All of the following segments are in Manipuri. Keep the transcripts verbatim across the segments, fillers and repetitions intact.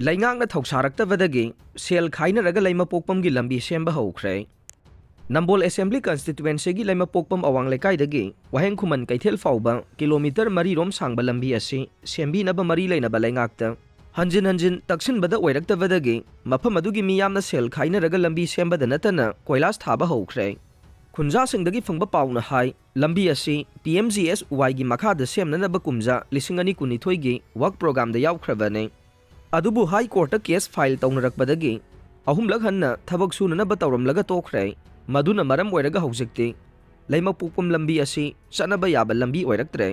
ꯂꯩꯉꯥꯛꯅ ꯊꯧꯁꯥꯔꯛꯇꯕꯗꯒꯤ ꯁꯦꯜ ꯈꯥꯏꯅꯔꯒ ꯂꯩꯃꯄꯣꯛꯄꯝꯒꯤ ꯂꯝꯕꯤ ꯁꯦꯝꯕ ꯍꯧꯈ꯭ꯔꯦ꯫ ꯅꯝꯕꯣꯜ ꯑꯦꯁꯦꯝꯕ꯭ꯂꯤ ꯀꯟꯁꯇꯤꯇ꯭ꯋꯦꯟꯁꯤꯒꯤ ꯂꯩꯃꯄꯣꯛꯄꯝ ꯑꯋꯥꯡ ꯂꯩꯀꯥꯏꯗꯒꯤ ꯋꯥꯍꯦꯡ ꯈꯨꯃꯟ ꯀꯩꯊꯦꯜ ꯐꯥꯎꯕ ꯀꯤꯂꯣꯃꯤꯇꯔ ꯃꯔꯤꯔꯣꯝ ꯁꯥꯡꯕ ꯂꯝꯕꯤ ꯑꯁꯤ ꯁꯦꯝꯕꯤꯅꯕ ꯃꯔꯤ ꯂꯩꯅꯕ ꯂꯩꯉꯥꯛꯇ ꯍꯟꯖꯤꯟ ꯍꯟꯖꯤꯟ ꯇꯛꯁꯤꯟꯕꯗ ꯑꯣꯏꯔꯛꯇꯕꯗꯒꯤ ꯃꯐꯝ ꯑꯗꯨꯒꯤ ꯃꯤꯌꯥꯝꯅ ꯁꯦꯜ ꯈꯥꯏꯅꯔꯒ ꯂꯝꯕꯤ ꯁꯦꯝꯕꯗ ꯅꯠꯇꯅ ꯀꯣꯏꯂꯥꯁ ꯊꯥꯕ ꯍꯧꯈ꯭ꯔꯦ꯫ ꯈꯨꯟꯖꯥꯁꯤꯡꯗꯒꯤ ꯐꯪꯕ ꯄꯥꯎꯅ ꯍꯥꯏ, ꯂꯝꯕꯤ ꯑꯁꯤ ꯄꯤ ꯑꯦꯝ ꯖꯤ ꯑꯦꯁ ꯋꯥꯏꯒꯤ ꯃꯈꯥꯗ ꯁꯦꯝꯅꯅꯕ ꯀꯨꯝꯖꯥ ꯂꯤꯁꯤꯡ ꯑꯅꯤ ꯀꯨꯟꯅꯤꯊꯣꯏꯒꯤ ꯋꯥꯔꯛ ꯄ꯭ꯔꯣꯒ꯭ꯔꯥꯝꯗ ꯌꯥꯎꯈ꯭ꯔꯕꯅꯤ꯫ ꯑꯗꯨꯕꯨ ꯍꯥꯏ ꯀꯣꯔꯠꯇ ꯀꯦꯁ ꯐꯥꯏꯜ ꯇꯧꯅꯔꯛꯄꯗꯒꯤ ꯑꯍꯨꯝꯂꯛ ꯍꯟꯅ ꯊꯕꯛ ꯁꯨꯅꯅꯕ ꯇꯧꯔꯝꯂꯒ ꯇꯣꯛꯈ꯭ꯔꯦ꯫ ꯃꯗꯨꯅ ꯃꯔꯝ ꯑꯣꯏꯔꯒ ꯍꯧꯖꯤꯛꯇꯤ ꯂꯩꯃꯄꯣꯛꯄꯝ ꯂꯝꯕꯤ ꯑꯁꯤ ꯆꯠꯅꯕ ꯌꯥꯕ ꯂꯝꯕꯤ ꯑꯣꯏꯔꯛꯇ꯭ꯔꯦ꯫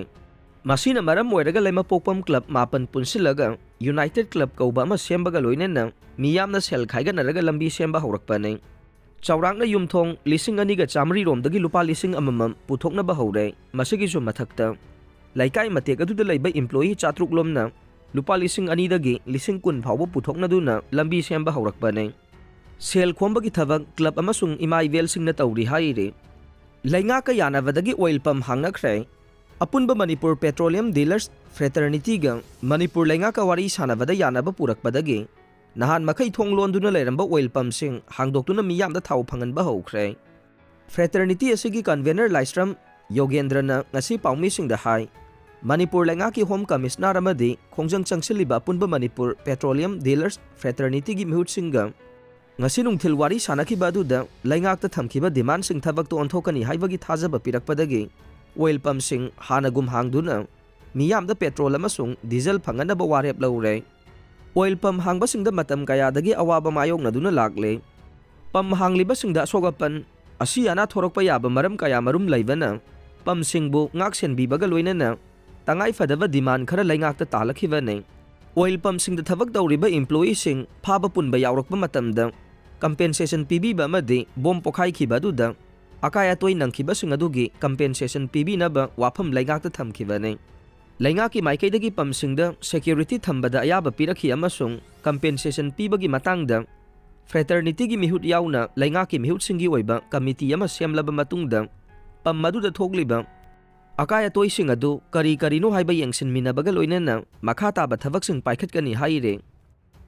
ꯃꯁꯤꯅ ꯃꯔꯝ ꯑꯣꯏꯔꯒ ꯂꯩꯃꯄꯣꯛꯄꯝ ꯀ꯭ꯂꯕ ꯃꯥꯄꯟ ꯄꯨꯟꯁꯤꯜꯂꯒ ꯌꯨꯅꯥꯏꯇꯦꯗ ꯀ꯭ꯂꯕ ꯀꯧꯕ ꯑꯃ ꯁꯦꯝꯕꯒ ꯂꯣꯏꯅꯅ ꯃꯤꯌꯥꯝꯅ ꯁꯦꯜ ꯈꯥꯏꯒꯠꯅꯔꯒ ꯂꯝꯕꯤ ꯁꯦꯝꯕ ꯍꯧꯔꯛꯄꯅꯤ꯫ ꯆꯥꯎꯔꯥꯛꯅ ꯌꯨꯝꯊꯣꯡ ꯂꯤꯁꯤꯡ ꯑꯅꯤꯒ ꯆꯥꯃꯔꯤ ꯔꯣꯝꯗꯒꯤ ꯂꯨꯄꯥ ꯂꯤꯁꯤꯡ ꯑꯃꯃꯝ ꯄꯨꯊꯣꯛꯅꯕ ꯍꯧꯔꯦ꯫ ꯃꯁꯤꯒꯤꯁꯨ ꯃꯊꯛꯇ ꯂꯩꯀꯥꯏ ꯃꯇꯦꯛ ꯑꯗꯨꯗ ꯂꯩꯕ ꯏꯝꯄ꯭ꯂꯣꯌꯤ ꯆꯥꯇ꯭ꯔꯨꯛ ꯂꯣꯝꯅ ꯂꯨꯄꯥ ꯂꯤꯁꯤꯡ ꯑꯅꯤꯗꯒꯤ ꯂꯤꯁꯤꯡ ꯀꯨꯟ ꯐꯥꯎꯕ ꯄꯨꯊꯣꯛꯅꯗꯨꯅ ꯂꯝꯕꯤ ꯁꯦꯝꯕ ꯍꯧꯔꯛꯄꯅꯤ꯫ ꯁꯦꯜ ꯈꯣꯝꯕꯒꯤ ꯊꯕꯛ ꯀ꯭ꯂꯕ ꯑꯃꯁꯨꯡ ꯏꯃꯥ ꯏꯕꯦꯜꯁꯤꯡꯅ ꯇꯧꯔꯤ ꯍꯥꯏꯔꯤ꯫ ꯂꯩꯉꯥꯛꯀ ꯌꯥꯅꯕꯗꯒꯤ ꯑꯣꯏꯜ ꯄꯝ ꯍꯥꯡꯅꯈ꯭ꯔꯦ꯫ ꯑꯄꯨꯟꯕ ꯃꯅꯤꯄꯨꯔ ꯄꯦꯇ꯭ꯔꯣꯂꯤꯌꯝ ꯗꯤꯂꯔꯁ ꯐ꯭ꯔꯦꯇꯔꯅꯤꯇꯤꯒ ꯃꯅꯤꯄꯨꯔ ꯂꯩꯉꯥꯛꯀ ꯋꯥꯔꯤ ꯁꯥꯟꯅꯕꯗ ꯌꯥꯅꯕ ꯄꯨꯔꯛꯄꯗꯒꯤ ꯅꯍꯥꯟ ꯃꯈꯩ ꯊꯣꯡ ꯂꯣꯟꯗꯨꯅ ꯂꯩꯔꯝꯕ ꯑꯣꯏꯜ ꯄꯝꯁꯤꯡ ꯍꯥꯡꯗꯣꯛꯇꯨꯅ ꯃꯤꯌꯥꯝꯗ ꯊꯥꯎ ꯐꯪꯍꯟꯕ ꯍꯧꯈ꯭ꯔꯦ꯫ ꯐ꯭ꯔꯦꯇꯔꯅꯤꯇꯤ ꯑꯁꯤꯒꯤ ꯀꯟꯚꯦꯅꯔ ꯂꯥꯏꯁ꯭ꯔꯝ ꯌꯣꯒꯦꯟꯗ꯭ꯔꯅ ꯉꯁꯤ ꯄꯥꯎꯃꯤꯁꯤꯡꯗ ꯍꯥꯏ, ꯃꯅꯤꯄꯨꯔ ꯂꯩꯉꯥꯛꯀꯤ ꯍꯣꯝ ꯀꯃꯤꯁꯅꯔ ꯑꯃꯗꯤ ꯈꯣꯡꯖꯪ ꯆꯪꯁꯤꯜꯂꯤꯕ ꯑꯄꯨꯟꯕ ꯃꯅꯤꯄꯨꯔ ꯄꯦꯇ꯭ꯔꯣꯂꯤꯌꯝ ꯗꯤꯂꯔꯁ ꯐ꯭ꯔꯦꯇꯔꯅꯤꯇꯤꯒꯤ ꯃꯤꯍꯨꯠꯁꯤꯡꯒ ꯉꯁꯤ ꯅꯨꯡꯊꯤꯜ ꯋꯥꯔꯤ ꯁꯥꯟꯅꯈꯤꯕ ꯑꯗꯨꯗ ꯂꯩꯉꯥꯛꯇ ꯊꯝꯈꯤꯕ ꯗꯤꯃꯥꯟꯁꯤꯡ ꯊꯕꯛꯇ ꯑꯣꯟꯊꯣꯛꯀꯅꯤ ꯍꯥꯏꯕꯒꯤ ꯊꯥꯖꯕ ꯄꯤꯔꯛꯄꯗꯒꯤ ꯑꯣꯏꯜ ꯄꯝꯁꯤꯡ ꯍꯥꯟꯅꯒꯨꯝ ꯍꯥꯡꯗꯨꯅ ꯃꯤꯌꯥꯝꯗ ꯄꯦꯇ꯭ꯔꯣꯜ ꯑꯃꯁꯨꯡ ꯗꯤꯖꯜ ꯐꯪꯍꯟꯅꯕ ꯋꯥꯔꯦꯞ ꯂꯧꯔꯦ꯫ ꯑꯣꯏꯜ ꯄꯝ ꯍꯥꯡꯕꯁꯤꯡꯗ ꯃꯇꯝ ꯀꯌꯥꯗꯒꯤ ꯑꯋꯥꯕ ꯃꯥꯌꯣꯛꯅꯗꯨꯅ ꯂꯥꯛꯂꯦ꯫ ꯄꯝ ꯍꯥꯡꯂꯤꯕꯁꯤꯡꯗ ꯑꯁꯣꯛ ꯑꯄꯟ, ꯑꯁꯤ ꯑꯅꯥ ꯊꯣꯔꯛꯄ ꯌꯥꯕ ꯃꯔꯝ ꯀꯌꯥ ꯃꯔꯨꯝ ꯂꯩꯕꯅ ꯄꯝꯁꯤꯡꯕꯨ ꯉꯥꯛ ꯁꯦꯟꯕꯤꯕꯒ ꯂꯣꯏꯅꯅ ꯇꯉꯥꯏ ꯐꯗꯕ ꯗꯤꯃꯥꯟ ꯈꯔ ꯂꯩꯉꯥꯛꯇ ꯇꯥꯍꯜꯂꯛꯈꯤꯕꯅꯤ꯫ ꯑꯣꯏꯜ ꯄꯝꯁꯤꯡꯗ ꯊꯕꯛ ꯇꯧꯔꯤꯕ ꯏꯝꯄ꯭ꯂꯣꯌꯤꯁꯤꯡ ꯐꯥꯕ ꯄꯨꯟꯕ ꯌꯥꯎꯔꯛꯄ ꯃꯇꯝꯗ ꯀꯝꯄꯦꯟꯁꯦꯁꯟ ꯄꯤꯕꯤꯕ ꯑꯃꯗꯤ ꯕꯣꯝ ꯄꯣꯈꯥꯏꯈꯤꯕ ꯑꯗꯨꯗ ꯑꯀꯥꯏ ꯑꯇꯣꯏ ꯅꯪꯈꯤꯕꯁꯤꯡ ꯑꯗꯨꯒꯤ ꯀꯝꯄꯦꯟꯁꯦꯁꯟ ꯄꯤꯕꯤꯅꯕ ꯋꯥꯐꯝ ꯂꯩꯉꯥꯛꯇ ꯊꯝꯈꯤꯕꯅꯤ꯫ ꯂꯩꯉꯥꯛꯀꯤ ꯃꯥꯏꯀꯩꯗꯒꯤ ꯄꯝꯁꯤꯡꯗ ꯁꯦꯀ꯭ꯌꯨꯔꯤꯇꯤ ꯊꯝꯕꯗ ꯑꯌꯥꯕ ꯄꯤꯔꯛꯈꯤ ꯑꯃꯁꯨꯡ ꯀꯝꯄꯦꯟꯁꯦꯁꯟ ꯄꯤꯕꯒꯤ ꯃꯇꯥꯡꯗ ꯐ꯭ꯔꯦꯇꯔꯅꯤꯇꯤꯒꯤ ꯃꯤꯍꯨꯠ ꯌꯥꯎꯅ ꯂꯩꯉꯥꯛꯀꯤ ꯃꯤꯍꯨꯠꯁꯤꯡꯒꯤ ꯑꯣꯏꯕ ꯀꯃꯤꯇꯤ ꯑꯃ ꯁꯦꯝꯂꯕ ꯃꯇꯨꯡꯗ ꯄꯝ ꯑꯗꯨꯗ ꯊꯣꯛꯂꯤꯕ ꯑꯀꯥꯏ ꯑꯇꯣꯏꯁꯤꯡ ꯑꯗꯨ ꯀꯔꯤ ꯀꯔꯤꯅꯣ ꯍꯥꯏꯕ ꯌꯦꯡꯁꯤꯟꯃꯤꯟꯅꯕꯒ ꯂꯣꯏꯅꯅ ꯃꯈꯥ ꯇꯥꯕ ꯊꯕꯛꯁꯤꯡ ꯄꯥꯏꯈꯠꯀꯅꯤ ꯍꯥꯏꯔꯦ꯫